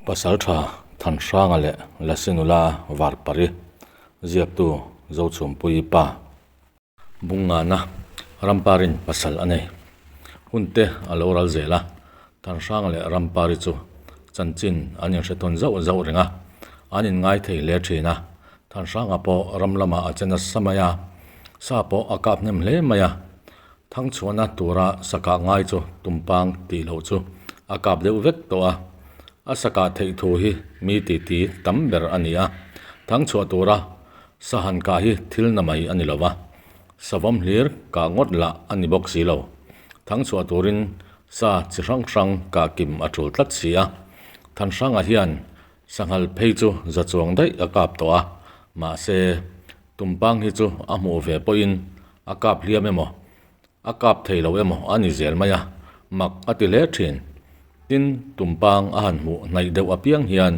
Pasaltha Thanhranga leh Lasinula Varpari ziaktu Zochhumpuii pa Bungngana Ramparin pasal a nei. Hunte a lo ral zel a, Thanhranga leh Rampari chu chanchin an inhre tawn zauh zauh reng a, an inngai thei hle thin a. Thanhranga pawh ram lamah a che nasa mai a, sa pawh a kap hnem hle mai a. Thangchhuahna tura sa kah ngai chu tumpang tih loh chu a kap deuh vek tawh a, a sa kah theih thu hi mi titi tam ber a ni a. Thangchhuah tura sa han kah hi thil na mai a ni lo va, savawm hlir kah ngawt lah a ni bawk si lo. Thangchhuah turin sa chi hrang hrang kah kim a tul tlat si a. Thanhranga hian sanghal phei chu za chuang daih a kap tawh a, mahse tumpang hi chu a hmuh ve pawhin A kap hliam emaw, a kap thei lo emaw a ni zel mai a, mak a ti hle thin. Tin, tumpang a han hmuh hnaih deuh apiang hian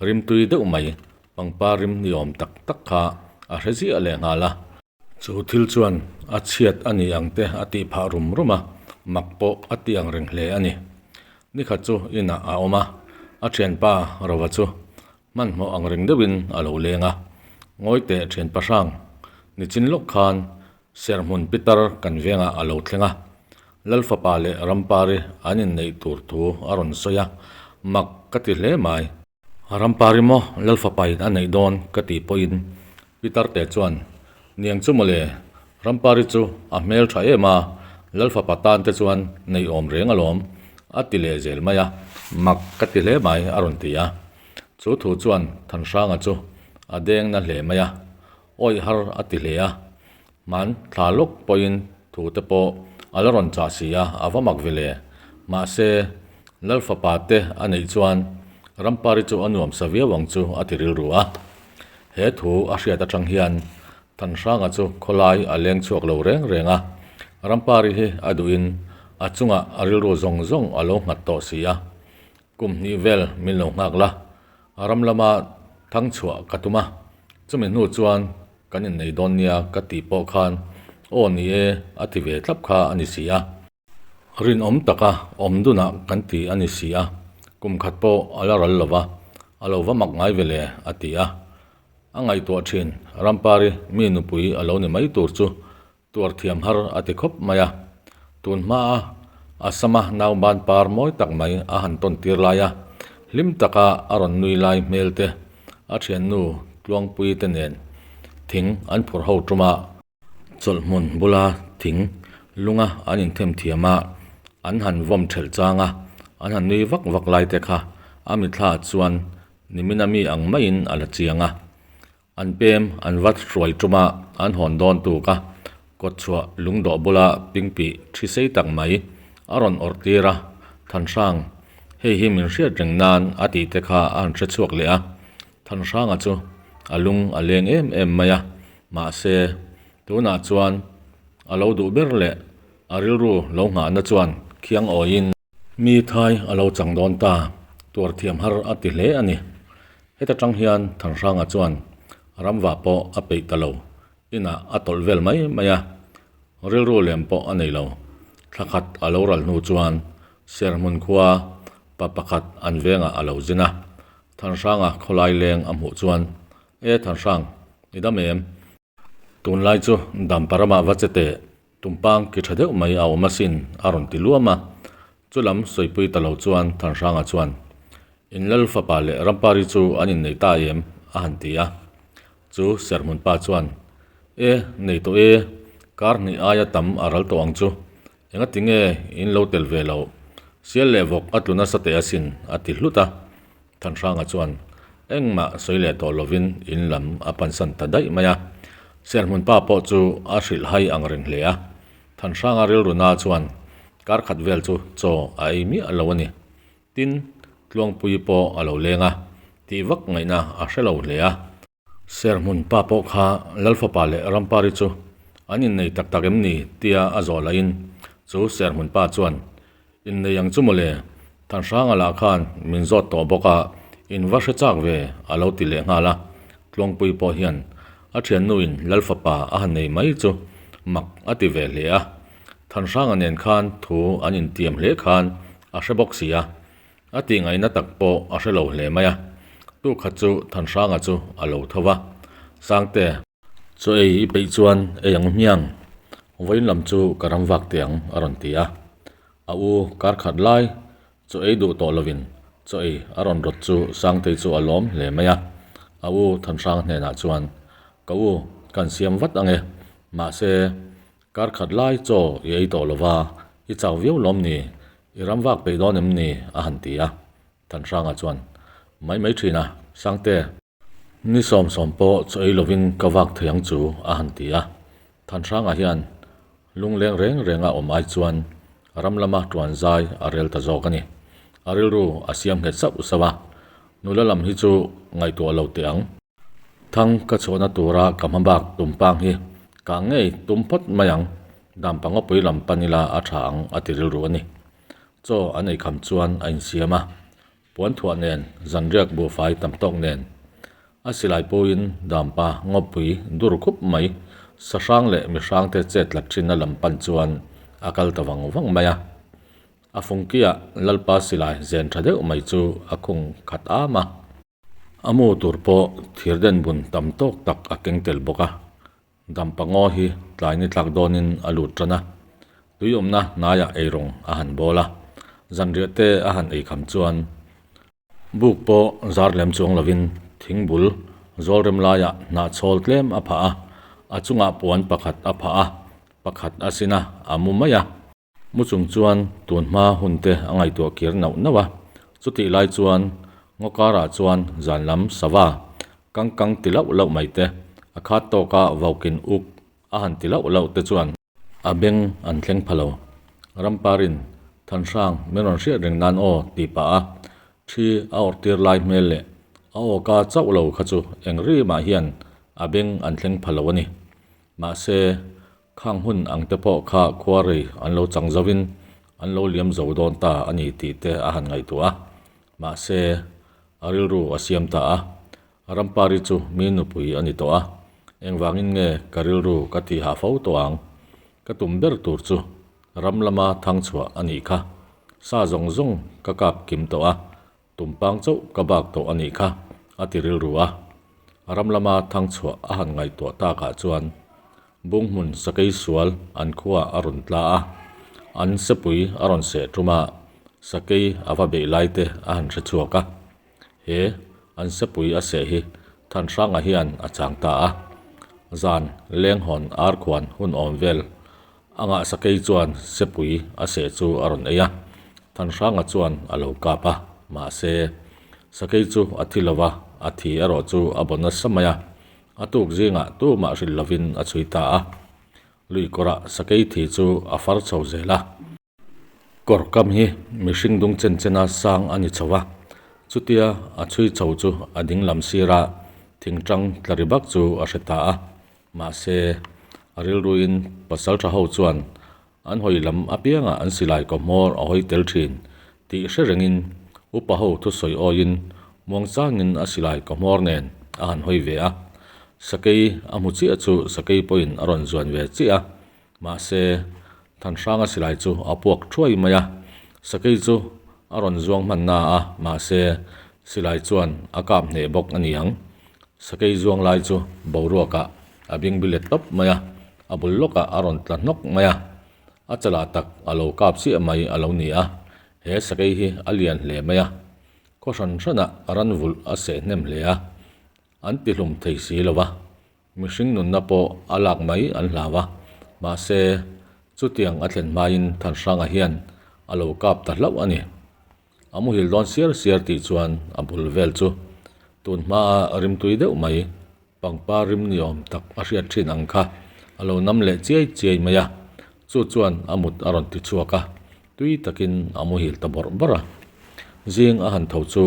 rimtui deuh mai pangpar rim ni awm tak tak kha a hre ziah leh nghal a. Chu thil chuan a chhiat a ni ang te a tih phah rum rum a, mak pawh a ti ang reng hle a ni. Nikhat chu inah a awm a, a thianpa Rova chu Hmanhmawh ang reng deuhin a lo leng a, Ngawi teh thian pahrang, nichin lawk khan serhmun pitar kan vengah a lo thleng a, Lalfapa leh Rampari an inneih tur thu a rawn sawi a, mak ka ti hle mai. Rampari maw Lalfapain a neih dawn ka tih pawhin pitar te chuan, Niang chu mawle, Rampari chu a hmel tha em a, Lalfapa tan te chuan neih awm reng alawm, a ti leh zel mai a, mak ka ti hle mai a rawn ti a. Chu thu chuan Thanhranga chu a deng na hle mai a, awih har a ti hle a, hman thla lawk pawhin thu te pawh a la rawn chah si a, a va mak ve le. Mahse, Lalfapa te a neih chuan Rampari chu a nuam sa viau ang chu a ti rilru a. He thu a hriat atang hian Thanhranga chu khawlai a leng chhuak lo reng reng a, Rampari hi a duhin a chungah a rilru zawng zawng a lo nghat tawh si a. Kum hnih vel min lo nghak la, ram lama thang chhuah ka tum a, chumi hnu chuan kan innei dawn nia ka tih pawh khan aw ni e a ti ve thlap kha a ni si a. Rinawm taka awm dunah kan ti a ni si a, kum khat pawh a la ral lo va, a lo va mak ngai ve le a ti a. A ngaihtuah thin, Rampari mi nupui a lo ni mai tur chu Tuar thiam har a ti khawp mai a, tun hmaa Assam-a nauban par mawi tak mai a han tawn tir lai a, hlim taka a rawn nui lai hmel te, a thiannu Tluangpui te nen thing an phur ho tum a, chawlhhmun bula thing lunga an inthem thiam a, an han vawm thelh chang a, an han nui vak vak lai te kha a mitthla chuan nimina mi ang maiin a la chiang a. An pem an vat hruai tum a, an hawn dawn tuk a, kawtchhuah lungdawh bula pingpih thi sei tak mai a rawn awrh tir a, Thanhrang, hei hi min hriat reng nan a tih te kha a han hre chhuak leh a, Thanhranga chu a lung a leng em em mai a, mahse, tunah chuan a lo duh ber leh a rilru lo nghahna chuan khiang awiin, Mi thai a lo chang dawn ta, tuar thiam har a ti hle a ni. Heta tang hian Thanhranga chuan ramva pawh a peih ta lo, inah a tawlh vel mai mai a, rilru lem pawh a nei lo. Thla khat a lo ral hnu chuan Serhmun khua pa pakhat an vengah a lo zin a, Thanhranga khawlai leng a hmuh chuan, E Thanhrang, i dam em? Tunlai chu Damparama va che teh tumpang ki tha deuh mai a awm asin a rawn ti luam a. Chulam sawipui ta lo chuan Thanhranga chuan, In lal fapa leh Rampari chu an innei ta em? a han ti a. Chu Serhmun pa chuan, E, nei tawh e, kar hnih aia tam a ral tawh ang chu. Engati nge in lo tel ve loh? Sial leh vawk a tlu nasa teh asin a ti hlut a. Thanhranga chuan engmah sawi leh tawh lovin in lam a pansan ta daih mai a. Serhmun pa pawh chu a hrilh hai ang reng hle a. Thanhranga rilru na chuan kar khat vel chu chaw a ei miah lo a ni. Tin, Tluangpuii pawh a lo leng a, tih vak ngaihna a hre lo hle a. Serhmun pa pawh kha Lalfapa leh Rampari chu an innei tak tak em ni tia a zawh lahin chu Serhmun pa chuan, Innei ang chu mawle, Thanhranga lah khan min zawt tawh bawk a, in va hre chak ve a lo ti leh nghal a. Tluangpui pawh hian a thiannuin Lalfapa a han nei mai chu mak a ti ve hle a. Thanhranga nen khan thu an intiam hle khan a hre bawk si a. A tih ngaihna tak pawh a hre lo hle mai a. Tuk khat chu Thanhranga chu a lo tho va, Sangte, chaw ei i peih chuan ei ang hmiang, vawiin lam chu ka ram vak teh ang a rawn ti a. A u kar khat lai chaw ei duh tawh lovin chaw ei a rawn rawt chu Sangtei chu a lawm hle mai a. A u Thanhranga hnenah chuan, Ka u, kan siam vat ang e, mahse, Kar khat lai chaw i ei tawh lova, i chau viau lawm ni? I ram vak peih dawn em ni? a han ti a. Thanhranga chuan, Mai mai thin a, Sangte. Ni sawmsawm pawh chaw ei lovin ka vak thei ang chu, a han ti a. Thanhranga hian lungleng reng renga awm ai chuan ram lama tuan zai a rel ta zawk a ni. A rilru a siam nghet sauh sauh a, nula lam hi chu ngaihtuah lo teh ang. Thang ka chhuahna tura ka hma bak tum pang hi ka ngei tum phawt mai ang, dampa ngawpui lam pan ila a tha ang a ti rilru a ni. Chaw an ei kham chuan a insiam a, puan thuah nen zanriak buhfai tam tawk nen a silai puiin dampa ngawpui dur khup mai sahrang leh mihrangte chet tlat thinna lam pan chuan a kal ta vang vang mai a. A fungkiah Lalpa silai zen tha deuh mai chu a khung khat am a. A mu tur pawh thirden bun tam tawk tak a keng tel bawk a, dampa ngaw hi tlai ni tlak dawnin a lut tan a, tui awmna hnaiah eirawng a han bawl a, zanriah te a han ei kham chuan buk pawh zar lem chuang lovin thingbul zawl rem laiah hnahchhawl tlem a phah a, a chungah puan pakhat a phah a, pakhat a sin a, a mu mai a. Mu chung chuan tun hma hun te a ngaihtuah kir nauh nauh a, chutih lai chuan ngaw karah chuan zan lam sava kang kang ti lauh lauh mai te, a khat tawka vaukin uk a han ti lauh lauh te chuan a beng an thleng pha lo. Ramparin Thanhrang min rawn hriat reng nan aw tih pah a, thi a awrh tir lai hmel leh a awka chauh lo kha chu eng rimah hian a beng an thleng pha lo a ni. Mahse, Khang hun ang te pawh kha khuarei an lo chang zovin an lo liam zo dawn ta a ni tih te a han ngaihtuah a. Mahse, a rilru a siam ta a. Rampari chu mi nupui a ni tawh a. Engvangin nge ka rilru ka tih hah fo tawh ang? Ka tum ber tur chu ram lama thang chhuah a nih kha. Sa zawng zawng ka kap kim tawh a, Tumpang chauh ka bak tawh a nih kha, a ti rilru a. A ram lama thang chhuah a han ngaihtuah takah chuan Bunghmun sakei sual an khuaah a rawn tla a, an sepui a rawn seh tum a, sakei a va beih lai te a han hre chhuak a. He an sepui a seh hi Thanhranga hian a chang ta a. Zan lenghawn arkhuan hun awm vel A ngah sakei chuan sepui a seh chu a rawn ei a, Thanhranga chuan a lo kap a, mahse, sakei chu a thi lo va, a thi erawh chu a baw nasa mai a, a tuk zingah tumah hrilh lovin a chhui ta a. Lui kawrah sakei thi chu a far chho zel a. Kawr kam hi mihring dung chen chena sang a ni chho a, chutia a chhui chho chu a ding lam sira thingtang tla ri bak chu a hre ta a. Mahse, a rilruin pasal tha ho chuan an hawi lam apiangah an silai kaw hmawr a hawi tel thin tih hre rengin upa ho thusawi awiin muangchangin a silai kaw hmawr nen a han hawi ve a. Sakei a hmu chiah chu sakei pawhin a rawn zuan ve chiah a. Mahse, Thanhranga silai chu a puak thuai mai a, sakei chu a rawn zuang hman na a, mahse, silai chuan a kap hneh bawk a ni ang. Sakei zuang lai chu boruakah a bing bilet tawp mai a, a bul lawkah a rawn tla hnawk mai a, a chalah tak a lo kap chiah mai a lo ni a, he sakei hi a lian hle mai a, khaw hran hranah ran vulh a seh hnem hle a, an tihlum thei si lo va. Mihring nunna pawh a lak mai an hlau a, mahse chutiang a thlen hmain Thanhranga hian a lo kap ta hlauh a ni. A muhil dawn siar siar tih chuan a bul vel chu tun hmaa rimtui deuh mai, pangpar rim ni awm tak a hriat thin ang kha a lo nam leh chiai chiai mai a, chu chuan a mut a rawn ti chhuak a, tui takin a muhil ta bawrh bawrh a. Zing a han tho chu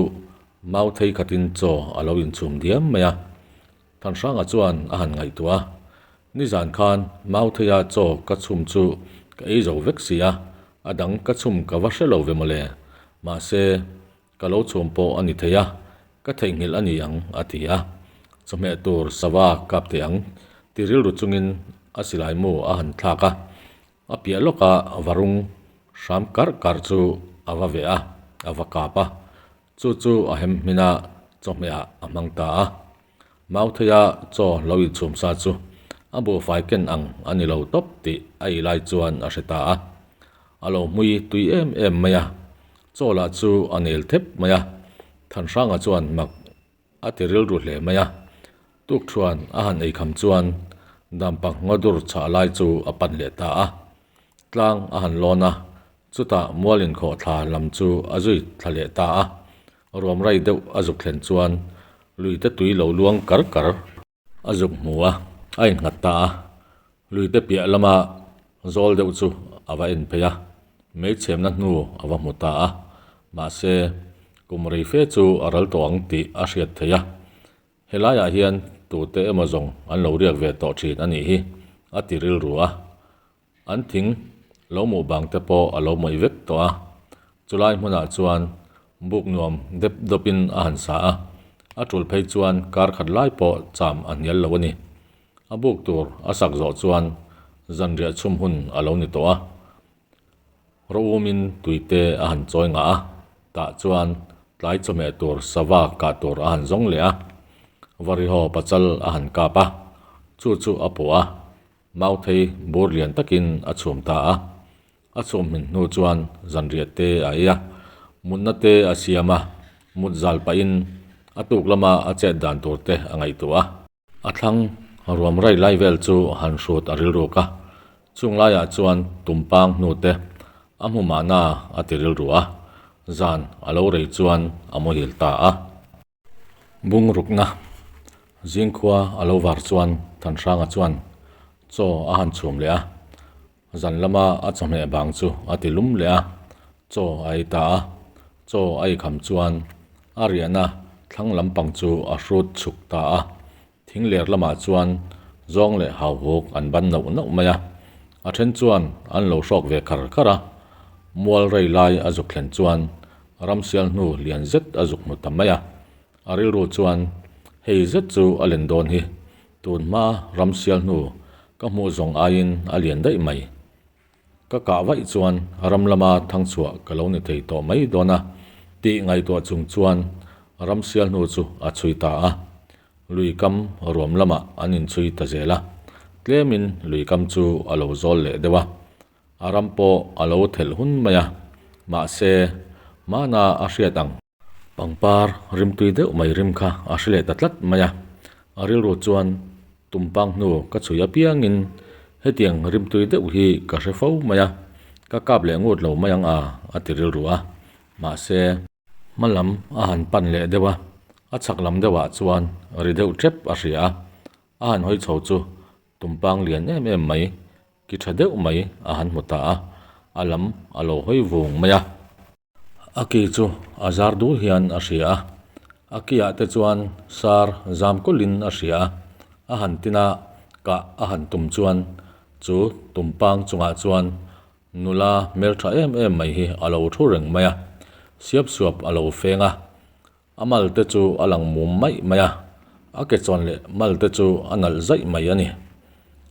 mau thei khatin chaw a lo inchhum diam mai a. Thanhranga chuan a han ngaihtuah a, Nizan khan Mautheia chaw ka chhum chu ka ei zo vek si a, a dang ka chhum ka va hre lo ve mawle. Mahse, ka lo chhum pawh a ni thei a, ka theihnghilh a ni ang, a ti a. Chawhmeh tur sava kap teh ang ti rilru chungin a silai mu a han thlak a, a piah lawka varung hram karh karh chu a va veh a. a va kap a, chu chu a hem hmin a, chawhmehah a hmang ta a. Mautheia chaw lo inchhum sa chu a buhfai ken ang a ni lo tawp tih a ei lai chuan a hre ta a. A lo hmui tui em em mai a, chaw lah chu a nel thep mai a, Thanhranga chuan mak A ti rilru hle mai a, tukṭhuan a han eikham chuan dampak ngawdur chhah lai chu a pan leh ta a. Tlang a han lawn a, chutah mual inkhawh thla lam chu a zui thla leh ta a. Ruam rai deuh a zuk thlen chuan luite tui lo luang kar kar a zuk hmu a, a innghat ta a. Luite piah lama zawl deuh chu a va en phei a, meichhemna hnu a va hmu ta a, mahse kum rei fe chu a ral tawh ang tih a hriat theih a. Helaiah hian tute emaw zawng an lo riak ve tawh thin a nih hi a ti rilru a. An thing lo hmuh bang te pawh a lo mawih vek tawh a, chulai hmunah chuan buk nuam dep dawpin a han sa a, a tul phei chuan kar khat lai pawh cham a hnial lo a ni. A buk tur a sak zawh chuan zanriah chhum hun a lo ni tawh a, rawumin tuite a han chawi ngah a, tah chuan tlai chawhmeh tur sava kah tur a han zawng leh a, varihaw pachal a han kap a, chu chu a pawh a. Mauthei bur lian takin a chhum ta a, a chhum hmin hnu chuan zanriah te a ei a, mutna te a siam a, mut zal pahin a tuk lama a chet dan tur te a ngaihtuah a. A thlang ruam rai lai vel chu han hrut a rilruk a, chung laiah chuan tumpang hnu te a hmu mahna a ti rilru a, zan a lo rei chuan a muhil ta a. Bungrukna zingkhua a lo var chuan Thanhranga chuan chaw a han chhum leh a, zan lama a chawhmeh bang chu a ti lum leh a, chaw a ei ta a, chaw a eikham chuan a riahna thlang lampang chu a hrut chhuk ta a, thing ler lamah chuan zawng leh hauhuk an ban nauh nauh mai a, a then chuan an lo hrawk ve khar khar a, mual rei lai a zuk thlen chuan Ramsial hnu lian zet a zuk hmu ta mai a, a rilru chuan hei zet chu a len dawn hi, tun hma ramsial hnu ka hmuh zawng aiin a lian daih mai. Ka kah vaih chuan ram lama thangchhuah ka lo ni thei tawh mai dawn a tih ngaihtuah chung chuan ramsial hnu chu a chhui ta a, lui kam ruam lamah an inchhui ta zel a, tlemin lui kam chu a lo zawl leh deuh a. A ram pawh a lo thelh hun mai a, mahse hmana a hriat ang. Pangpar rimtui deuh mai rim kha a hre leh ta tlat mai a, a rilru chuan tumpang hnu ka chhui apiangin hetiang rimtui deuh hi ka hre fo mai a, ka kap leh ngut lo mai ang a, a ti rilru a, mahse. Hma lam a han pan leh deuh a, a chhak lam deuhah chuan ri deuh tep a hria a, a han hawi chho chu tumpang lian em em mai Ki tha deuh mai a han hmu ta a, a lam a lo hawi vung mai a. A ki chu a zar dul hian a hria a, a ki ah te chuan sar zam kulhin a hria a, a han tin a, kah a han tum chuan chu tumpang chungah chuan nula hmeltha em em mai hi a lo thu reng mai a, siap suap a lo feng a, A mal te chu a lang mum maih mai a, a ke chawn leh mal te chu a nalh zaih mai a ni.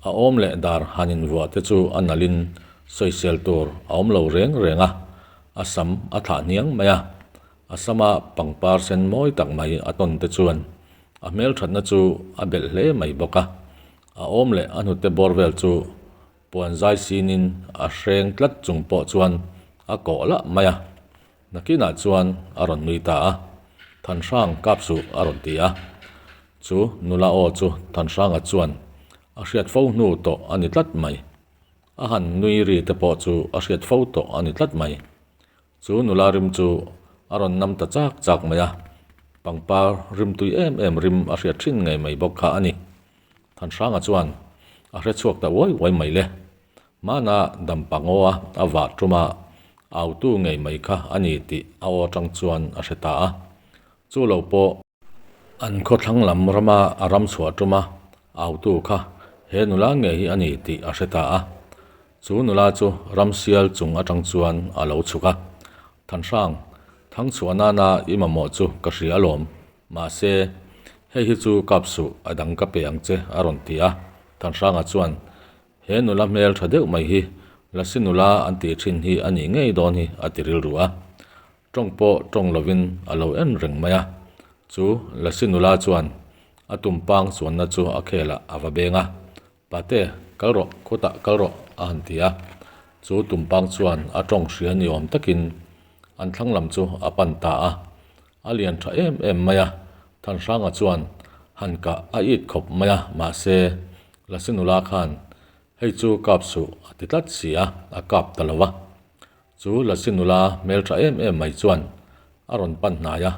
A awm leh dar han invuah te chu a nalhin sawisel tur a awm lo reng reng a, a sam a thlah hniang mai a, a sama pangpar sen mawi tak mai a tawn te chuan a hmelthatna chu a belh hle mai bawk a, a awm leh a hnute bawr vel chu puan zai sinin a hreng tlat chung pawh chuan a kawh lah mai a. Nakinah chuan a rawn nui ta a, Thanhrang kap suh a rawn ti a. Chu nula aw chu Thanhranga chuan a hriat fo hnu tawh a ni tlat mai. A han nui ri te pawh chu a hriat fo tawh a ni tlat mai. Chu nula rim chu a rawn nam ta chak chak mai a, pangpar rimtui em em rim a hriat thin ngei mai bawk kha a ni. Thanhranga chuan a hre chhuak ta uai uai mai le. Hmana dampa ngaw a a vah tuma autu ngei mai kha a ni tih a aw atang chuan a hre ta a. Chu lo pawh an khawthlang lam rama a ram chhuah tuma autu kha he nula ngei hi a ni tih a hre ta a. Chu nula chu ramsial chung atang chuan a lo chhuk a. Thanhrang, thangchhuah nana i mamawh chu ka hria alawm. Mahse, hei hi chu kap suh a dang ka pe ang che a rawn ti a. Thanhranga chuan He nula hmel tha deuh mai hi Lasi nula an tih thin hi a nih ngei dawn hi a ti rilru a. Tawng pawh tawng lovin a lo en reng mai a. Chu Lasi nula chuan a tumpang chuanna chu a khelah a va beng a. Pate, kal rawh, khutah kal rawh, a han ti a. Chu tumpang chuan a tawng hria ni awm takin an thlang lam chu a pan ta a. A lian tha em em mai a, Thanhranga chuan han kah a it khawp mai a, mahse, Lasi nula khan hei chu kap suh a ti tlat si a, a kap ta lo va. Chu Lasi nula hmeltha em em mai chuan a rawn pan hnai a,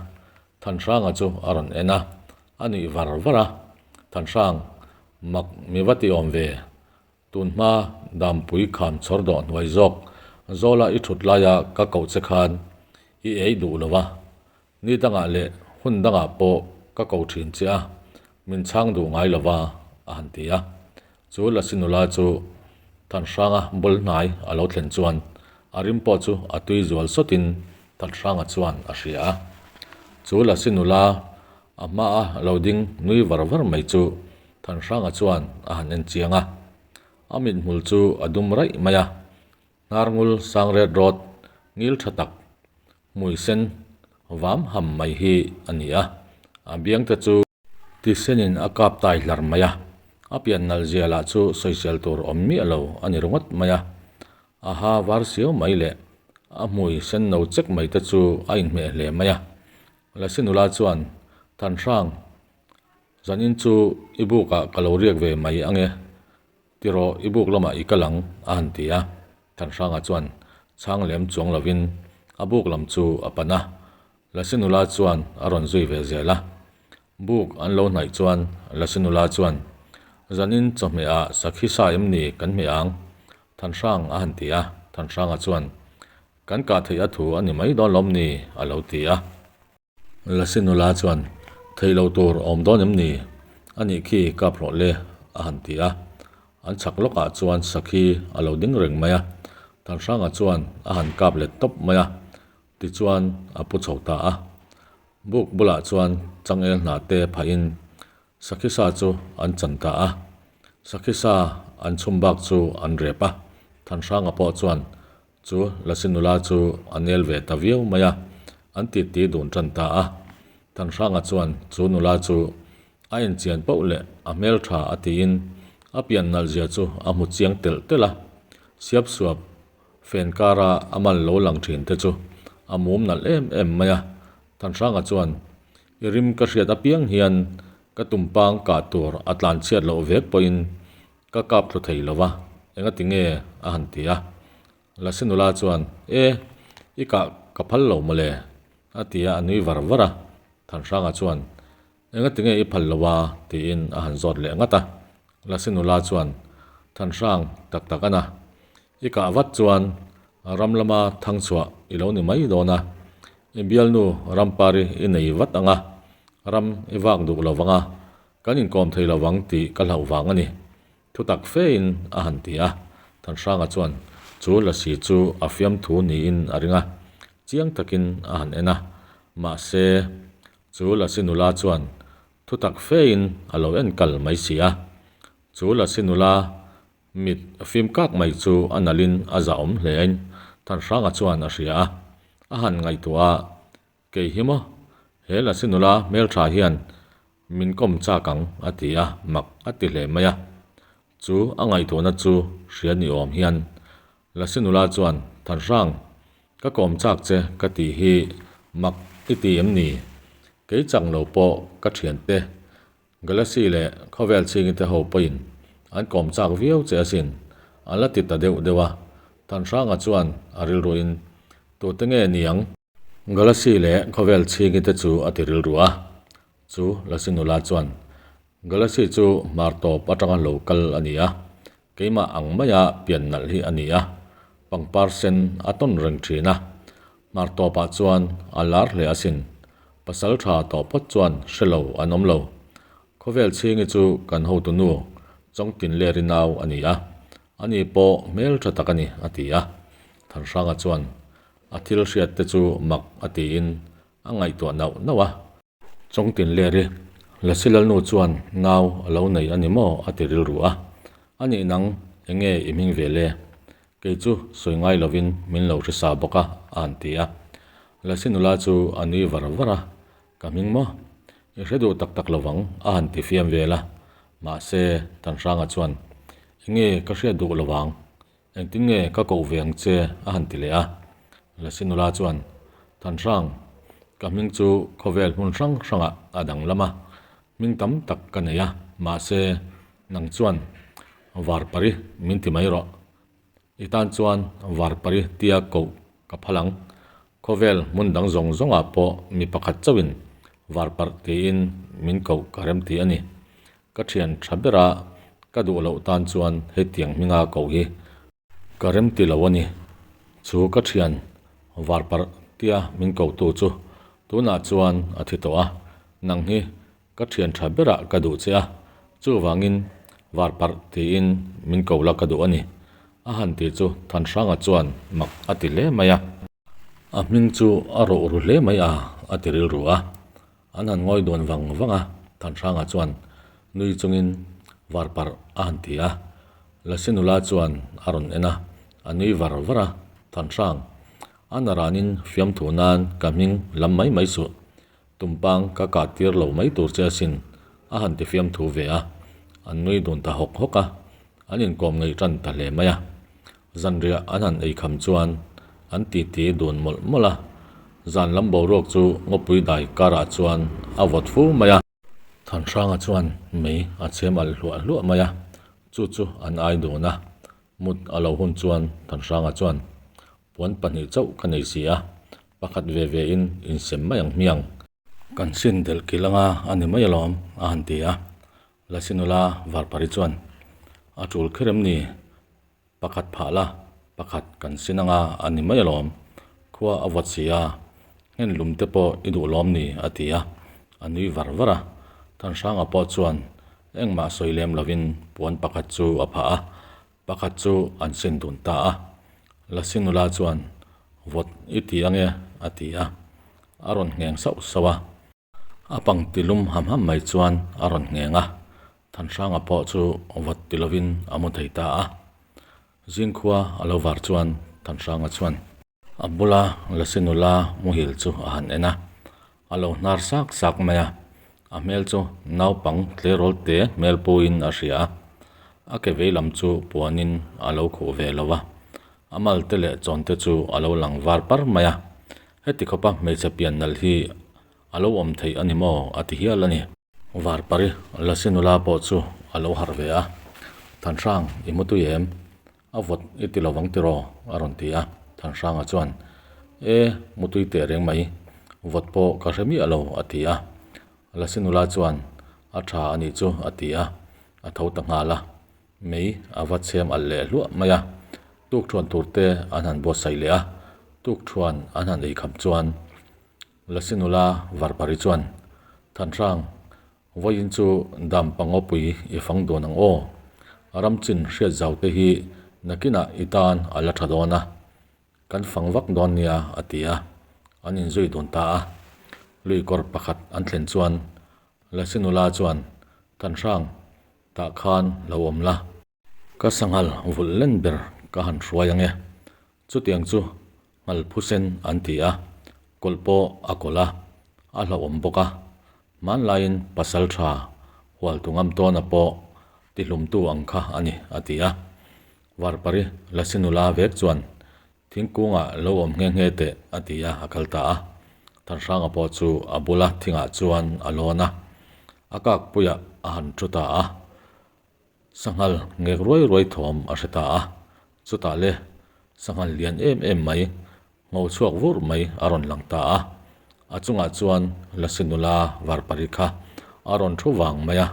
Thanhranga chu a rawn en a, a nuih var var a, Thanhrang, mak mi va ti awm ve, tun hma dampui kham chhawr dawh hnuai zawk Zawla i thut laia ka koh che khan i ei duh lo va, ni dangah leh hun dangah pawh ka ko thin che a, min chhang duh ngai lo va, a han ti a. Chu Lasi nula chu Thanhranga bul hnai a lo thlen chuan a rim pawh chu a tui zual sawtin Thanhranga chuan a hria a. Chu Lasi nula a hmaa lo ding nui var var mai chu Thanhranga chuan a han en chiang a. A mithmul chu a dum raih mai a, hnarngul sang ret rawt ngil tha tak hmui sen vam ham mai hi a ni a. A biangte chu. Tisenin a kap tai hlar mai a, a pian nalh zia lah chu sawisel tur awm miah lo a ni ringawt mai a. A ha var siau mai leh a hmui sen no chek mai te chu a inhmeh hle mai a. Lasi nula chuan, Thanhrang, zanin chu i bukah ka lo riak ve mai ange, Tiraw i buk lamah i kal ang, a han ti a. Thanhranga chuan chhang lem chuang lovin a buk lam chu a pan a. Lasi nula chuan a rawn zui ve zel a. Buk an lo hnaih chuan Lasi nula chuan, Zanin chawhmeh ah sakhi sa em ni kan hmeh ang? Thanhrang a han ti a. Thanhranga chuan, Kan kah theih a thu a ni mai dawn lawm ni? a lo ti a. Lasi nula chuan, Theih lo tur awm dawn em ni? A nih khi kap rawh le, a han ti a. An chhak lawkah chuan sakhi a lo ding reng mai a. Thanhranga chuan a han kap let tawp mai a, tichuan a pu chho ta a. Buk bulah chuan changel hna te phahin Sakhi sa chu an chan ta a, sakhi sa an chhum bak chu an rep a, Thanhranga pawh chuan chu Lasi nula chu a nel ve ta viau mai a, an titi dun tan ta a. Thanhranga chuan chu nula chu a enchian poh leh a hmeltha a tiin a pian nalh zia chu a hmu chiang telh telh a, siapsuap fen kara a mal lo lang thin te chu a mum nalh em em mai a, Thanhranga chuan I rim ka hriat apiang hian ka tumpang kah tur a tlan chhiat loh vek pawhin ka kap thlu thei lo va, engati nge a han ti a. Lasi nula chuan, E, i kah ka phal lo mawle, a ti a, a nui var var a. Thanhranga chuan, Engati nge i phal lo a? tiin a han zawt leh ngat a. Lasi nula chuan, Thanhrang, tak tak a na. I kah vat chuan ram lama thang chhuah i lo ni mai dawn a, i bialnu rampari i nei vat ang a, ram i vak duh lo vang a, kan inkawm thei lo vang tih ka hlauh vang a ni. Thu tak fein a han ti a, Thanhranga chuan chu lasi chu a fiamthu niin a ring a, chiang takin a han en a, mahse chu lasi nula chuan thu tak fein a lo en kal mai si a, chu lasi nula Mit fim kak mai chu a nalhin a zahawm hlein Thanhranga chuan a hria a, a han ngaihtuah a, Kei hi maw, he Lasi nula hmeltha hian min kawm chak ang a ti a, mak a ti hle mai a. Chu a ngaihtuahna chu hria ni awm hian Lasi nula chuan Thanhrang, ka kawm chak che ka tih hi mak i ti em ni? Kei chak lo pawh ka thiante Galaxy leh khawvel chhingite ho pawhin an kawm chak viau che asin, an la ti ta deuh deuh a. Thanhranga chuan a rilruin, Tute nge ni ang? Galaxy leh khawvel chhingite chu a ti rilru a. Chu Lasi nula chuan, Galaxy chu hmar tawp atanga lo kal a ni a, keimah ang maia pian nalh hi a ni a, pangpar sen a tawn reng thin a, Hmar tawpah chuan a lar hle asin. Pasal tha tawh phawt chuan hre lo an awm lo. Khawvel chhingi chu kan hotu nu Chawngtin Leri nau a ni a, ani pawh hmel tha tak a ni, a ti a. Thanhranga chuan a thil hriat te chu mak a tiin a ngaihtuah nauh nauh a. Chawngtin Leri, Lasi Lalnu chuan nau a lo nei a ni maw? a ti rilru a. A nih nang, eng nge i hming ve le? Kei chu sawi ngai lovin min lo hre sa bawk a, a han ti a. Lasi nula chu a nui var var a, Ka hming maw? I hre duh tak tak lovang a han ti fiam vel a. Mahse, Thanhranga chuan, Enge ka hriat duh lovang? Engtin nge ka koh ve ang che? a han ti leh a. Lasi nula chuan, Thanhrang, ka hming chu khawvel hmun hrang hrangah a danglam a, hming tam tak ka nei a, mahse, nang chuan Varpari min ti mai rawh. I tan chuan Varpari tia koh ka phal ang. Khawvel hmun dang zawng zawngah pawh mi pakhat chauhin Varparh tiin min koh ka rem ti a ni. Ka thian tha bera ka duh loh tan chuan hetiang hminga koh hi ka rem ti lo a ni. Chu ka thian Varparh tia min kohtu chu tunah chuan a thi tawh a, nang hi Ka thian tha berah ka duh che a, chuvangin Varparh tiin min ko la ka duh a ni. A han tih chu Thanhranga chuan mak a ti hle mai a. A hming chu a rawh ru hle mai a, a ti rilru a. An han ngawi dawn vang vang a, Thanhranga chuan nui chungin Varparh a han ti a. Lasi nula chuan a rawn en a, a nui var var a, Thanhrang, a naranin fiamthu nan ka hming lam mai mai suh. Tumpang ka kah tir lo mai tur che asin, a han ti fiam thu ve a. An nui dun ta hawk hawk a, an inkawm ngeih tan ta hle mai a. Zanriah an han ei kham chuan an titi dun mawlh mawlh a, zan lam boruak chu ngawpui dai karah chuan a vawt fu mai a. Thanhranga chuan mei a chhem alh hluah hluah mai a, chu chu an ai dun a. Mut a lo hun chuan Thanhranga chuan, Puan pahnih chauh ka nei si a, pakhat ve ve in insem mai ang hmiang. Kan sin delh kilh anga a ni mai alawm, a han ti a. Lasi nula Varpari chuan, A tul kher em ni? Pakhat phah la, pakhat kan sin anga a ni mai alawm. Khua a vawt si a, nghen lum te pawh i duh lawm ni? a ti a, a nui var var a. Thanhranga pawh chuan engmah sawi lem lovin puan pakhat chu a phah a, Pakhat chu an sin dun ta a, Lasi nula chuan, Vawt i ti ange, a ti a. A rawn ngheng sauh sauh a. A pangti lum ham ham mai chuan a rawn ngheng a, Thanhranga pawh chu vawt ti lovin a mu thei ta a. Zingkhua a lo var chuan Thanhranga chuan. A bula Lasi nula muhil chu a han en a, a lo hnar sak sak mai a, a hmel chu naupang tleirawl te hmel puiin a hria a, a ke vei lam chu puanin a lo khuh ve lo va, a mal te leh chawn te chu a lo lang var par mai a, heti khawpa hmeichhe pian nalh hi a lo awm theih a ni maw a ti hial a ni. Varpari Lasi nula pawh chu a lo harh ve a, Thanhrang i mu tui em? A vawt i ti lovang tiraw? a rawn ti a, Thanhranga chuan, E, mutui teh reng mai, vawt pawh ka hre miah lo, a ti a. Lasi nula chuan, A tha a nih chu, a ti a, a tho ta nghal a. Mei a va chhem alh leh hluah mai a, tukthuan tur te an han buatsaih leh a, tukthuan an han ei kham chuan Lasi nula Varpari chuan, Thanhrang, Vawiin chu dam pangawpui i fang dawn ang aw. Ram chin hriat zau te hi nakinah i tan a la tha dawn a, kan fang vak dawn nia a ti a, an inzui dun ta a. Lui kawr pakhat an thlen chuan Lasi nula chuan, Thanhrang, tah khan lo awm la. Ka sanghal vulh len ber ka han hruai ang e. Chutiang chu nghal phusen an ti a, kawlh pawh a kawlh a, a hlauhawm bawk a. Hmanlaiin pasal tha hualtu ngam tawna pawh tihlumtu ang kha a ni, a ti a. Varpari Lasi nula vek chuan thingkungah lo awm nghe nghe teh, a ti a, a kal ta a. Thanhranga pawh chu a bula thingah chuan a lawn a, a kakpuiah a han thu ta a. Sanghal ngek ruai ruai thawm a hre ta a, chutah le sanghal lian em em mai, ngho chhuak vur mai a rawn lang ta a. A chungah chuan Lasi nula Varpari kha a rawn thu vang mai a,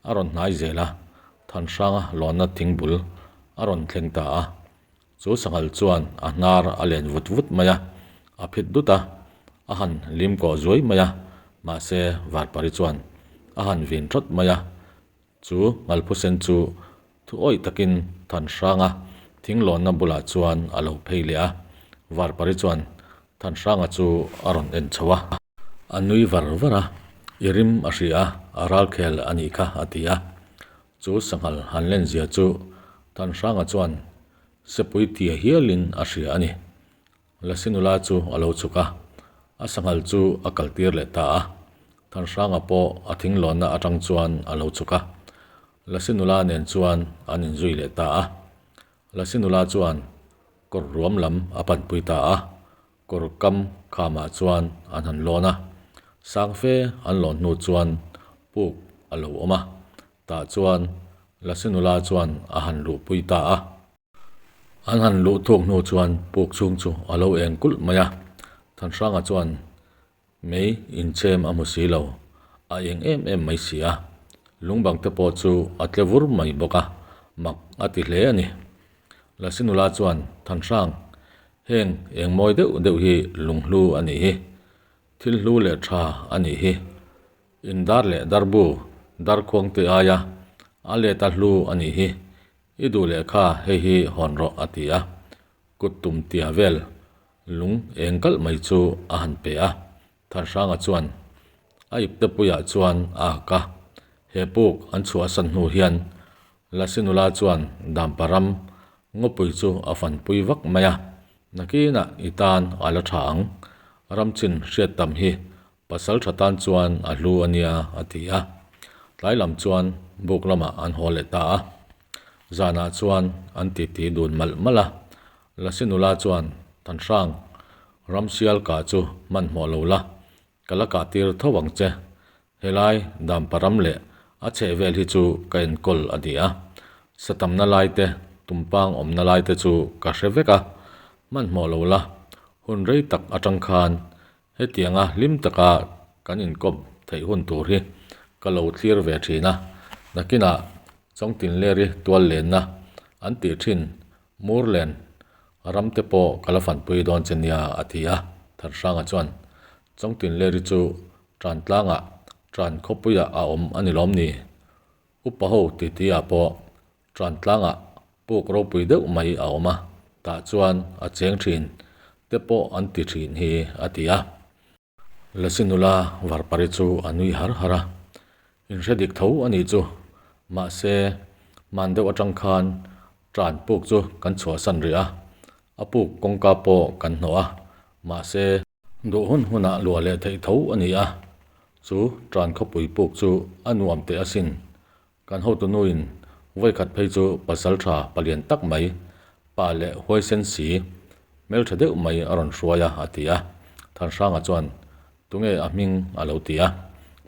a rawn hnai zel a, Thanhranga lawnna thingbul a rawn thleng ta a. Chu sanghal chuan a hnar a len vut vut mai a, a phit dut a, a han lim kawh zuai mai a, mahse Varpari chuan a han vin thawt mai a, Chu Ngalphusen chu thu awih takin Thanhranga thinglawnna bulah chuan a lo phei leh a, Varpari chuan Thanhranga chu a rawn en chho a. A nui var var a, I rim a hria a, a ralkhel a nih kha a ti a. Chu sanghal han len zia chu Thanhranga chuan sepui tia hialin a hria a ni. Lasi nula chu a lo chhuk a. A sanghal chu a kaltir leh ta a. Thanhranga pawh a thinglawnna atang chuan a lo chhuk a. Lasi nula nen chuan an inzui leh ta a. Lasi nula chuan kawr ruam lam a panpui ta a. Kawr kam khamah chuan an han lawn a. Sang fe an lawn hnu chuan puk a lo awm a. Tah chuan Lasi nula chuan a han luhpui ta a. An han luh thuk hnu chuan puk chhung chu a lo eng kulh mai a. Thanhranga chuan mei inchhem a hmu si lo, a eng em em mai si a. Lungbang te pawh chu a tle vur mai bawk a, mak a ti hle a ni. Lasi nula chuan, Thanhrang, heng eng mawi deuh deuh hi lunghlu a nih hi. Thil hlu leh tha a nih hi. Indar leh darbu, darkhuang te aia a let a hlu a nih hi. I duh leh kha hei hi hawn rawh a ti a, kut tum tia vel lung eng kalh mai chu a han pe a. Thanhranga chuan a ipte puiah chuan a ak a, he puk an chhuahsan hnu hian Lasi nula chuan Dampa ram ngawpui chu a fanpui vak mai a, nakinah i tan a la tha ang, ram chin hriat tam hi Pasal tha tan chuan a hlu a nia a ti a. Tlai lam chuan buk lamah an haw leh ta a. Zanah chuan an titi dun malh malh a. Lasi nula chuan Thanhrang, Ramsial kah chu hmanhmawh lo la, ka la kah tir tho ang che. Helai Dampa ram leh a chheh vel hi chu ka enkawl a ni a. Satamna lai te, tumpang awmna lai te chu ka hre vek a. Hmanhmawh lo la, hun rei tak atang khan Hetianga hlim taka kan inkawp theih hun tur hi ka lo thlir ve thin a, nakinah Chawngtinleri tual lenna an tih thin Murlen ram te pawh ka la fanpui dawn che nia a ti a, Thanhranga chuan Chawngtinleri chu Trantlangah Tran khawpuiah a awm a ni lawm ni? Upa ho titi ah pawh Trantlangah puk ropui deuh mai a awm a, tah chuan a cheng thin te pawh an ti thin hi a ti a. Lasi nula Varpari chu a nui har har a, Inhre dik tho a nih chu, mahse hman deuh atang khan tran puk chu kan chhuahsan rih a, a puk kawngka pawh kan hnawh a, mahse, Duh hun hunah luah leh theih tho a ni a, chu tran khawpui puk chu a nuam teh asin. Kan hotu nuin vawikhat phei chu pasal tha palian tak mai, pa leh huaisen si, hmeltha deuh mai a rawn hruai a, a ti a. Thanhranga chuan, Tunge a hming? a lo ti a.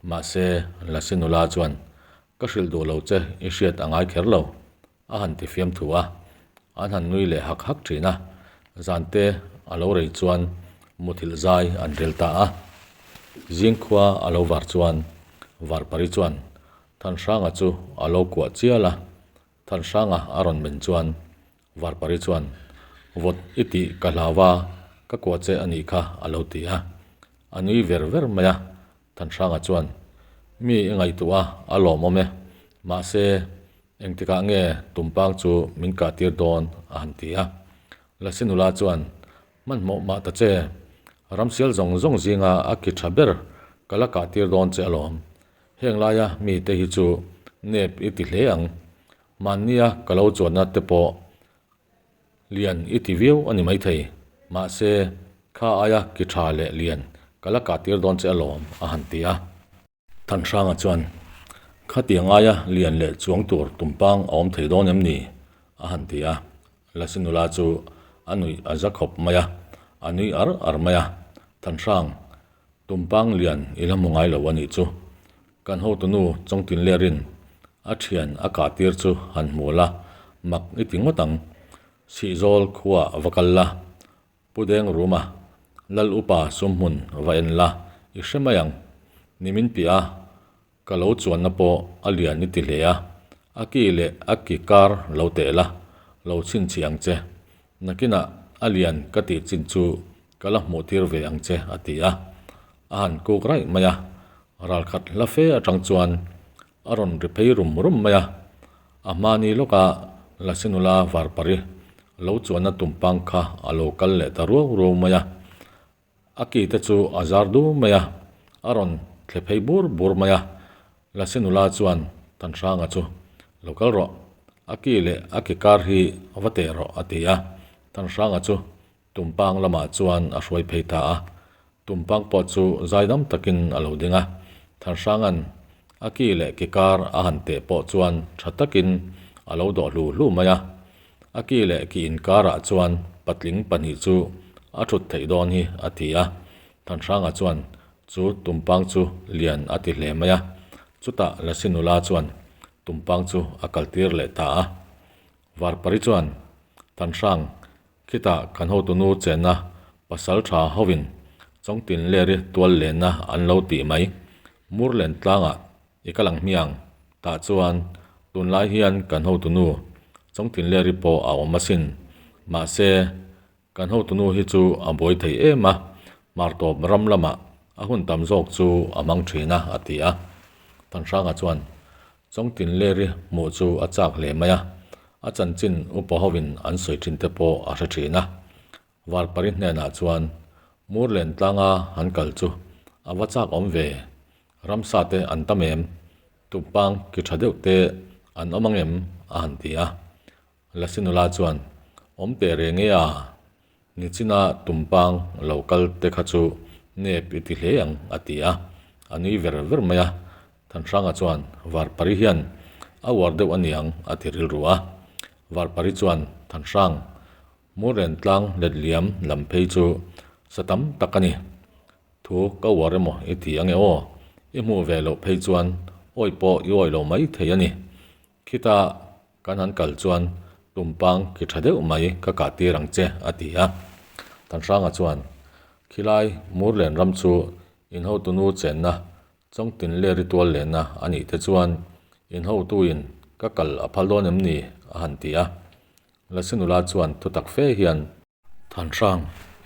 Mahse, Lasi nula chuan, Ka hrilh duh lo che, i hriat a ngai kher lo. A han ti fiam thu a, an han nui leh hak hak thin a, zante a lo rei chuan muthilh zai an rel ta a. Zingkhua a lo var chuan Varpari chuan Thanhranga chu a lo kuah chial a, Thanhranga a rawn men chuan Varpari chuan Vawt i tih ka hlau a, ka kuah che a nih kha a lo ti a, a nui ver ver mai a. Thanhranga chuan Mi i ngaihtuah a, a lawmawm e, mahse Engtikah nge tumpang chu min kah tir dawn? a han ti a. Lasi nula chuan, Hmanhmawh mah ta che, ramsial zawng zawng zinga a ki tha ber ka la kah tir dawn che alawm. Heng laia mite hi chu nep i ti hle ang. Mahnia ka lo chuanna te pawh Lian i ti viau a ni maithei, mahse kha aia ki tha leh lian ka la kah tir dawn che alawm a han ti a. Thanhranga chuan, Khatiang aia lian leh chuang tur tumpang a awm thei dawn em ni? a han ti a. Lasi nula chu a nuih a za khawp mai a, a nui ar ar mai a. Thanhrang, tumpang lian i la hmu ngai lo a nih chu. Kan hotunu Chawngtinlerin a thian a kah tir chu han hmu la, mak i ti ngawt ang. Sihzawl khuaah va kal la, Pu Deng Ruma, Lal Upa sumhmun va en la, i hre mai ang. Nimin piah a, ka lo chuanna pawh a lian i ti hle a, a ki leh a ki kar lo teh la, lo chhinchhi ang che. Nakinah a lian ka tih chin chu ka la hmuh tir ve ang che, a ti a. A han kuk raih mai a, ralkhat hla fe atang chuan a rawn ri phei rum rum mai a. A hmani lawka Lasi nula Varpari lo chuanna tumpang kha a lo kal leh ta ruau ruau mai a. A ki te chu a zar dum mai a, a rawn thle phei bur bur mai a. Lasi nula chuan Thanhranga chu, Lo kal rawh, a ki leh a ki kar hi va teh rawh, a ti a. Thanhranga chu tumpang lamah chuan a hruai phei ta a. Tumpang pawh chu zaidam takin a lo ding a, Thanhranga'n a ki leh ki kar a han teh pawh chuan tha takin a lo dawh hlu hlu mai a. A ki leh ki inkarah chuan patling pahnih chu a thut theih dawn hi a ti a. Thanhranga chuan chu tumpang chu lian a ti hle mai a. Chutah Lasi nula chuan tumpang chu a kaltir leh ta a. Varpari chuan Thanhrang khitah kan hotunu chenna pasal tha hovin Chawngtin leri tual lenna an lo tih mai. Murlen tlangah I kal ang hmiang, tah chuan tunlai hian kan hotunu Chawngtinleri pawh a awm asin. Mahse, kan hotunu hi chu a buai thei em a, hmartawp ram lamah a hun tam zawk chu a hmang thin a, a ti a. Thanhranga chuan Chawngtinleri hmuh chu a chak hle mai a, a chanchin upa hovin an sawi thin te pawh a hre thin a. Varpari hnenah chuan Murlen tlanga han kal chu a va chak awm ve, ramsa te an tam em, tumpang ki tha deuh te an awm ang em? a han ti a. Lasi nula chuan awm teh reng e a, nichina tumpang lo kal te kha chu nep i ti hle ang a ti a, a nui ver ver mai a. Thanhranga chuan Varpari hian a uar deuh a niang a ti rilru a. Varpari chuan Thanhrang Murlen tlang let liam lam phei chu sa tam tak a ni. Thu ka uar emaw i ti ange aw, i hmuh ve loh phei chuan awi pawh i awi lo mai thei a ni. Khita kan han kal chuan tumpang ki tha deuh mai ka kah tir ang che a ti a. Thanhranga chuan khilai Murlen ram chu in hotunu chenna Chawngtin leh ritual lehna a nih te chuan in hotuin ka kal a phal dawn em ni? a han ti a. Lasi nula chuan thutak fe hian. Thanhrang,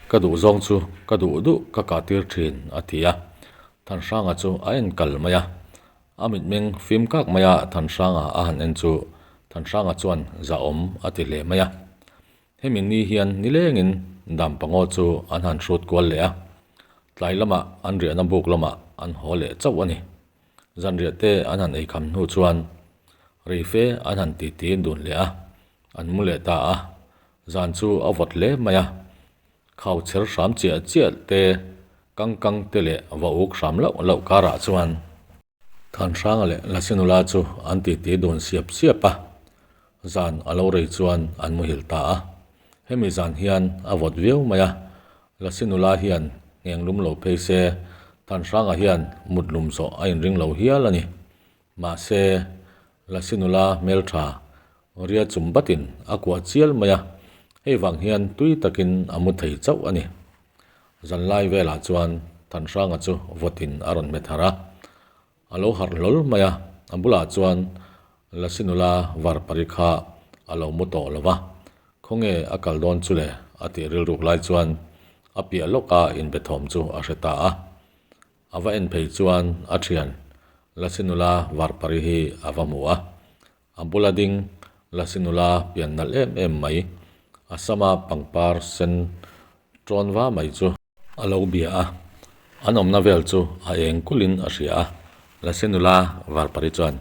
ka duh zawng chu ka duh duh ka kah tir thin, a ti a. Thanhranga chu a en kal mai a. A mitmeng fim kak mai a Thanhranga a han en chu Thanhranga chuan zahawm a ti hle mai a. Hemi ni hian nilengin dam pangaw chu an han hrut kual leh a, tlai lamah an riahna buk lamah an haw leh chauh a ni. Zanriah te an han eikham hnu chuan reife an han titi dun leh a, an mu leh ta a, zan chu a vawt hle mai a, khau chher hram chiah chiah te, kang kang te leh va uk hram lauh lauh karah chuan Thanhranga leh Lasinula chu an titi dun siap siap a, zan a lo rei chuan an muhil ta a. Hemi zan hian a vawt viau mai a, Lasinula hian ngheng lum lo phei se Thanhranga hian mut lum zawh a inring lo hial a ni. Mahse, Lasinula hmeltha ria chum batin a kuah chial mai a, hei vang hian tui takin a mu thei chauh a ni. Zanlai velah chuan Thanhranga chu vawtin a rawn hmet harh a, a lo harh hlawl mai a, a bulah chuan Lasi nula Varpari kha a lo mu tawh lo va, khawnge a kal dawn chu le a tih rilruk lai chuan a piah lawka inbe thawm chu a hre ta a. A va en phei chuan a thian Lasi nula Varpari hi a va hmu a, A bula ding Lasi nula pian nalh em em mai, a sama pangpar sen tawn va mai chu a lo bia a, an awmna vel chu a eng kulhin a hria a. Lasi nula Varpari chuan,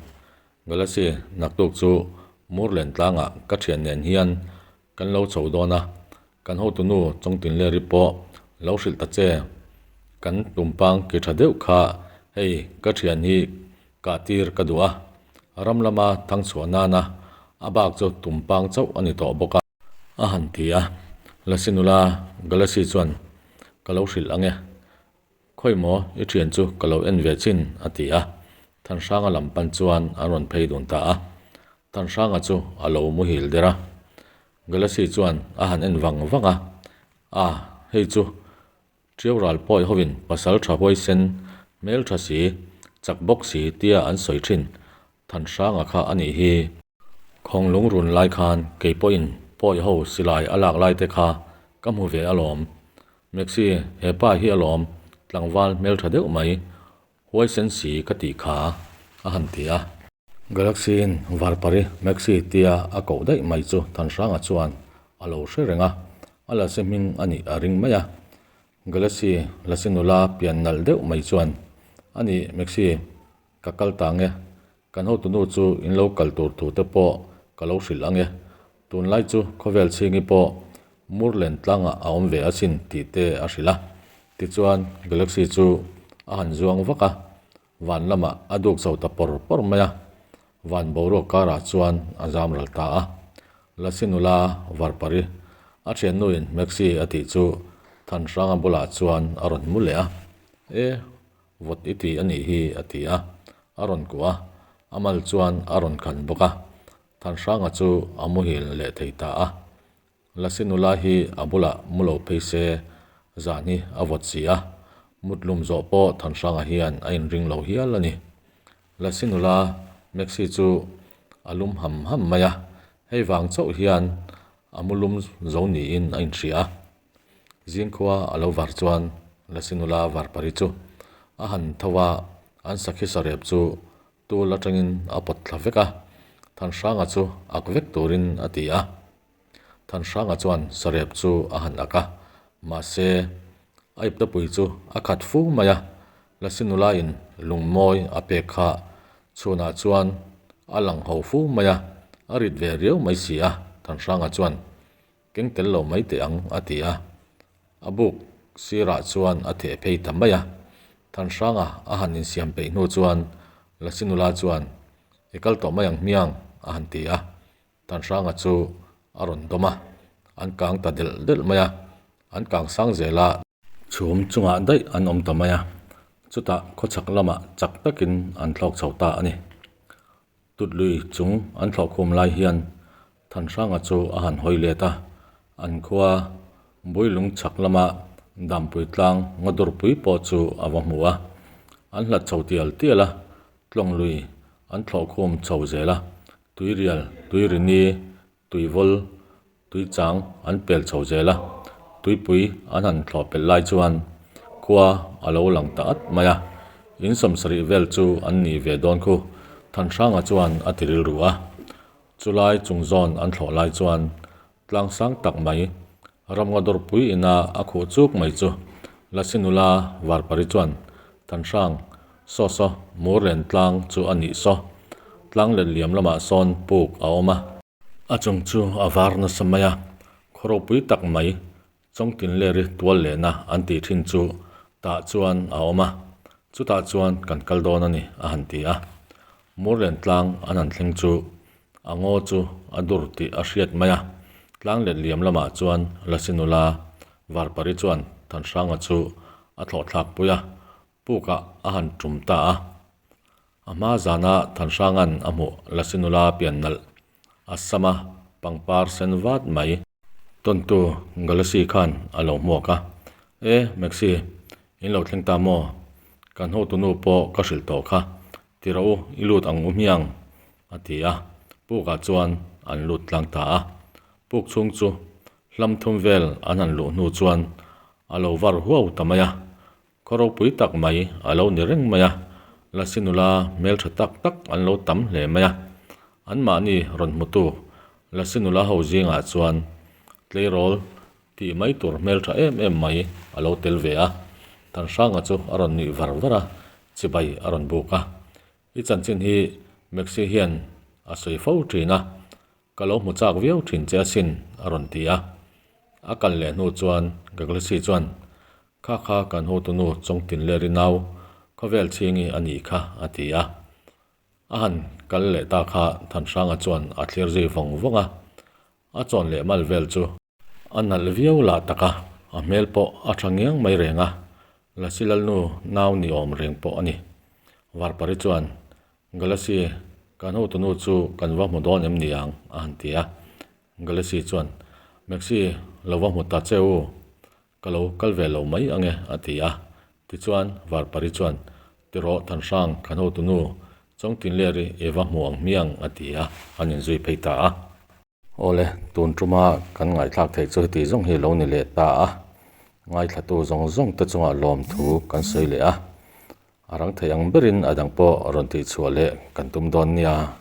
Galaxy, naktuk chu Murlen tlangah ka thian nen hian kan lo chho dawn a, kan hotunu Chawngtinleri pawh lo hrilh ta che, kan tumpang ki tha deuh kha hei ka thian hi kah tir ka duh a, ram lama thang chhuah nana a bak chu tumpang chauh a ni tawh bawk a. A han ti a, Lasi nula Galaxy chuan ka lo hrilh ang e, Khawi maw i thian chu ka lo en ve chin a ti a, Thanhranga lam pan chuan an rawn phei dun ta a, Thanhranga chu a lo muhil der a, Galaxy chuan a han en vang vang a, A, hei chu Ṭiau ral pawi hovin pasal ṭha huaisen, hmel ṭha si, chak bawk si tia an sawi ṭhin Thanhranga kha a nih hi. Khawng lung run lai khan kei pawhin pawi ho silai a lak lai te kha ka hmu ve alawm. Maxi, he pa hi alawm, tlangval hmeltha deuh mai, huaisen si ka tih kha a han ti a. Galaxy-in Varpari Maxi tia a koh daih mai chu Thanhranga chuan a lo hre reng a, a lasi hming a nih a ring mai a. Galaxy lasi nula pian nalh deuh mai chuan, A nih Maxi, Ka kal ta nge, kan hotunu chu in lo kal tur thu te pawh ka lo hrilh ang e, tunlai chu khawvel chhingi pawh Murlen tlangah a awm ve asin tih te a hrilh a. Tichuan Galaxy chu a han zuang vak a, van lamah a duk chho ta pawr pawr mai a, van boruak karah chuan a zam ral ta a. Lasi nula Varpari, a thiannuin Maxi a tih chu Thanhranga bulah chuan a rawn mu leh a, E, vawt i ti a nih hi a ti a, a rawn kuah a, a mal chuan a rawn khan bawk a, Thanhranga chu a muhil leh thei ta a. Lasi nula hi a bulah mu lo phei se zan hi a vawt si a, mutlum zawh pawh Thanhranga hian a inring lo hial a ni. Lasi nula Maxi chu a lum ham ham mai a, hei vang chauh hian a mu lum zo niin a inhria a. Zingkhua a lo var chuan Lasi nula Varpari chu a han tho a, an sakhi sarep chu Tul atangin a pawt thla vek a, Thanhranga chu ak vek turin a ti a. Thanhranga chuan sarep chu a han ak a, mahse a iptapui chu a khat fu mai a, Lasi nulain lungmawi a pek kha chhunah chuan a lang ho fu mai a, a rit ve riau mai si a, Thanhranga chuan Keng tel lo mai teh ang, a ti a. A buk sirah chuan a theh phei ta mai a. Thanhranga a han insiam peih hnu chuan Lasi nula chuan, I kal tawh mai ang hmiang, a han ti a. Thanhranga chu a rawn dawm a, an kang ta delh delh mai a. An kang sang zel a. Chhum chungah daih an awm ta mai a. Chutah khawchhak lamah chak takin an thlawk chho ta a ni. Tutlui chung an thlawh khum lai hian Thanhranga chu a han hawi let a, an khua Builung chhak lama Dampui tlang Ngawdurpui pawh chu a va hmu a. An hlat chho tial tial a, Tlawnglui an thlawh khum chho zel a, Tuirial, Tuirini, Tuivawl, Tuichang an pel chho zel a, tuipui an han thlawh pelh lai chuan khua a lo lang ta at mai a, in sawmsarih vel chu an nih ve dawn khu Thanhranga chuan a ti rilru a. Chulai chung zawn an thlawh lai chuan tlang sang tak mai ramnga dawrpui ina a khuh chuk mai chu Lasi nula Varpari chuan Thanhrang Saw saw, Murlen tlang chu a nih saw, tlang let liam lamah sawn puk a awm a. A chung chu a var nasa mai a, khaw ropui tak mai Chawngtinleri tual lehna an tih thin chu tah chuan a awm a, chutah chuan kan kal dawn a ni a han ti a. Murlen tlang an han thleng chu a ngaw chu a dur tih a hriat mai a, tlang let liam lamah chuan Lasi nula Varpari chuan Thanhranga chu a thlawh thlak pui a, pukah a han tum ta a. A hma zana Thanhranga'n a hmuh Lasi nula pian nalh a sam a, pangpar sen vat mai. Tawntu Galasi khan a lo hmuak a, E, Maxi, in lo thleng ta maw? Kan hotunu pawh ka hrilh tawh kha, ti rawh u, i lut ang u hmiang, a ti a. Pukah chuan an lut tlang ta a. Puk chhung chu hlam thum vel an han luh hnu chuan a lo var huau ta mai a. Khaw ropui tak mai a lo ni reng mai a, Lasi nula hmeltha tak tak an lo tam hle mai a. Anmahni rawn hmutu Lasi nula ho zingah chuan tleirawl tih mai tur hmeltha em em mai a lo tel ve a. Thanhranga chu a rawn nuih var var a, chibai a rawn buk a. I chanchin hi Maxi hian a sawi fo thin a, Ka lo hmu chak viau thin che asin, a rawn ti a. A kal leh hnu chuan Gaglasi chuan, Kha kha kan hotunu Chawngtinleri nau khawvel chhingi a nih kha, a ti a. A han kal leh ta kha Thanhranga chuan a thlir zui vawng vawng a. A chawn leh mal vel chu a nalh viau lah tak a, a hmel pawh a tha ngiang mai reng a, Lasi Lalnu nau ni awm reng pawh a ni. Varpari chuan Galasi, kan hotunu chu kan va hmu dawn em ni ang? a han ti a. Galasi chuan, Maxi, lo va hmu ta che u, ka lo kal ve lo mai ang e, a ti a. Tichuan, Varpari chuan, Ti rawh Thanhrang, kan hotunu, Chawngtinleri i va hmu ang hmiang, a ti a, an inzui phei ta a. Awle, tun tuma kan ngaihthlak theih chu heti zawng hi lo ni leh ta a, ngaithlatu zawng zawng te chungah lawmthu kan sawi leh a, a rang thei ang berin a dang pawh rawn tihchhuah leh kan tum dawn nia.